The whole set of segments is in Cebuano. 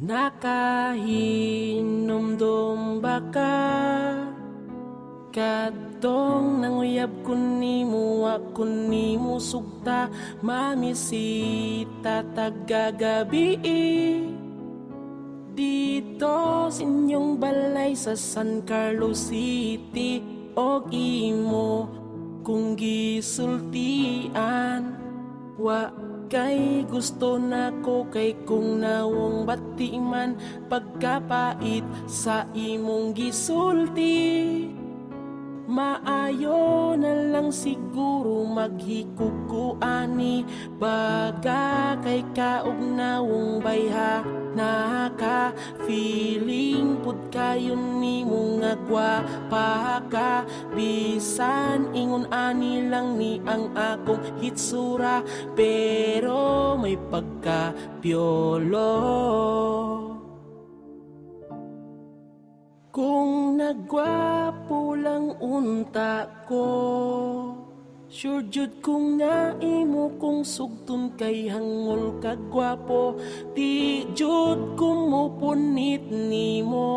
Nakahinumdom ba ka kadtong nanguyab ko nimo, ako nimo sugta, mamisita tagagabi dito sa inyong balay sa San Carlos City, og imo kung gisultian, wa kay gusto nako, kay kung nawong bati man pagkapait sa imong gisulti. Maayo na lang siguro maghikog ko ani baga, kay kaog nawong bayha naka feeling pud kayo nimo nga gwapa ka, bisan ingon ani lang ni ang akong hitsura, pero may pagka piolo. Kung nagwapo lang unta ko, sure jud ko nga imo kong sugton, kay hangol kag gwapo. Di jud ko mo punit nimo,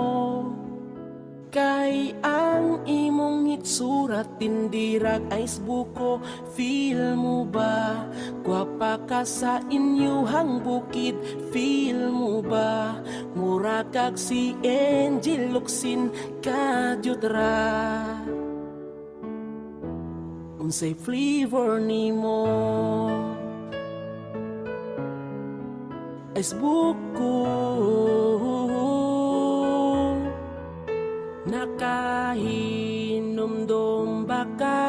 kay ang imong hitsura tindirag ice buko. Feel mo ba? Gwapa ka sa inyuhang bukid. Feel mo ba? Mura kag si Angel Locsin kajutra. Unsay flavor nimo? Ice buko. Nakahinumdom ba ka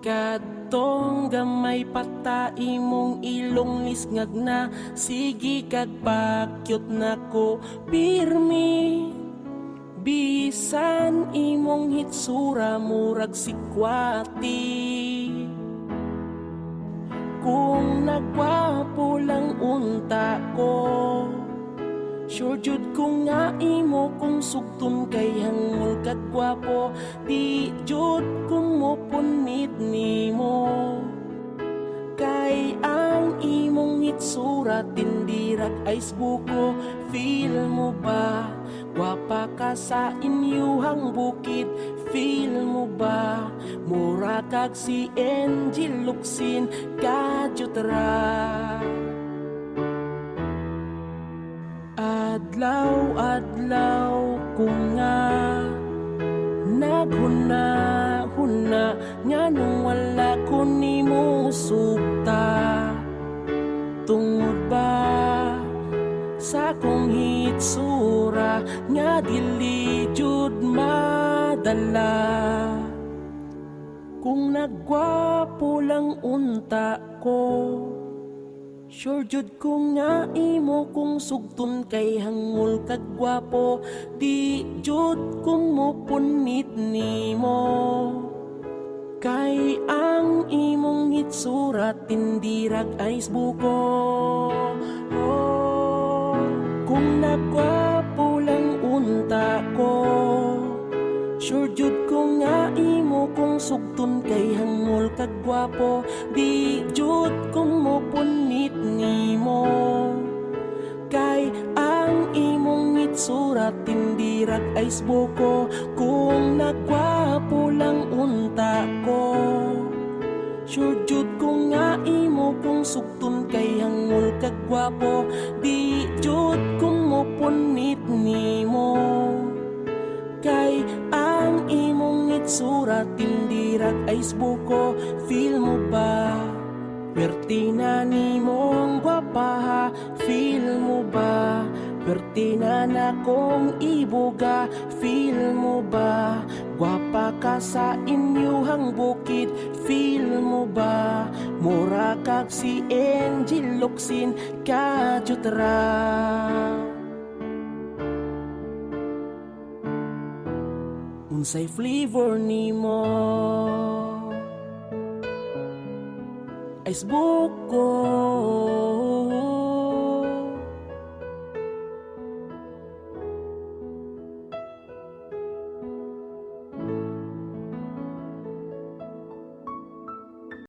kadtong gamay pata imong ilong nisngag na, sige kag pakyut nako pirmi, bisan imong hitsura murag sikwati? Kung nagwapo lang unta ko, sure jud ko nga imo kong sugton, kay hangol kag gwapo. Di jud ko mo punit nimo, kay ang imong hitsura tindirag ice buko. Feel mo ba? Gwapa ka sa inyuhang bukid. Feel mo ba? Mura kag si Angel Locsin kajutra. Adlaw adlaw ko nga naghuna-huna nganong wala ko nimo sugta. Tungod ba sa akong hitsura nga dili jud madala? Kung nagwapo lang unta ko, sure jud ko nga imo kong sugton, kay hangol kag gwapo. Di jud ko mo punit nimo, kay ang imong hitsura tindirag ice buko. Oh, kung nagwapo lang unta ko, sure jud ko nga imo kong sugton, kay hangol kag gwapo. Di jud ko mo punit nimo, kay ang imong hitsura tindirag ice buko. Kung nagwapo lang unta ko, sure jud ko nga imo kong sugton, kay hangol kag gwapo. Di jud ko mo punit nimo, kay ang imong itsura tindirag ice buko. Feel mo ba? Perti na nimong gwapaha. Feel mo ba? Perti na nakong ibuga. Feel mo ba? Gwapa ka sa inyuhang bukid. Feel mo ba? Mura kag si Angel Locsin kajutra. Unsay flavor nimo? Ice buko.